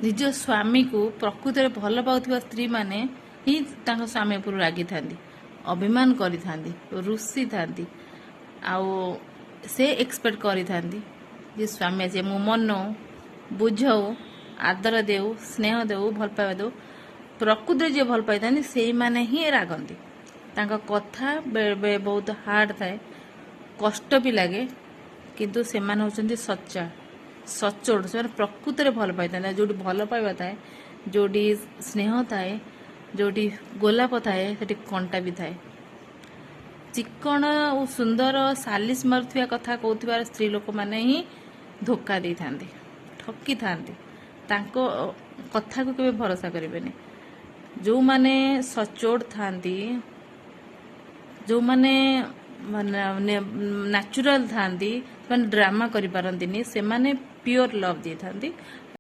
ନିଜ ସ୍ୱାମୀକୁ ପ୍ରକୃତରେ ଭଲ ପାଉଥିବା ସ୍ତ୍ରୀମାନେ ହିଁ ତାଙ୍କ ସ୍ୱାମୀ ଉପରୁ ରାଗିଥାନ୍ତି, ଅଭିମାନ କରିଥାନ୍ତି, ରୁଷିଥାନ୍ତି ଆଉ ସେ ଏକ୍ସପେକ୍ଟ କରିଥାନ୍ତି ଯେ ସ୍ୱାମୀ ଆସି ମୁଁ ମନଉ, ବୁଝାଉ, ଆଦର ଦେଉ, ସ୍ନେହ ଦେଉ, ଭଲ ପାଇବା ଦେଉ। ପ୍ରକୃତରେ ଯିଏ ଭଲ ପାଇଥାନ୍ତି, ସେଇମାନେ ହିଁ ରାଗନ୍ତି। ତାଙ୍କ କଥା ବେଳେବେଳେ ବହୁତ ହାର୍ଡ ଥାଏ, କଷ୍ଟ ବି ଲାଗେ, କିନ୍ତୁ ସେମାନେ ହେଉଛନ୍ତି ସଚ୍ଚା, ସଚୋଟ। ସେମାନେ ପ୍ରକୃତରେ ଭଲ ପାଇଥାନ୍ତି। ଆଉ ଯେଉଁଠି ଭଲ ପାଇବା ଥାଏ, ଯେଉଁଠି ସ୍ନେହ ଥାଏ, ଯେଉଁଠି ଗୋଲାପ ଥାଏ, ସେଠି କଣ୍ଟା ବି ଥାଏ। ଚିକଣ ଓ ସୁନ୍ଦର ସାଲିସ ମାରୁଥିବା କଥା କହୁଥିବା ସ୍ତ୍ରୀ ଲୋକମାନେ ହିଁ ଧୋକା ଦେଇଥାନ୍ତି, ଠକିଥାନ୍ତି। ତାଙ୍କ କଥାକୁ କେବେ ଭରସା କରିବେନି। ଯେଉଁମାନେ ସଚୋଟ ଥାନ୍ତି, ଯେଉଁମାନେ ମାନେ ନ୍ୟାଚୁରାଲ ଥାନ୍ତି, ସେମାନେ ଡ୍ରାମା କରିପାରନ୍ତିନି, ସେମାନେ ପିଓର ଲଭ୍ ଦେଇଥାନ୍ତି।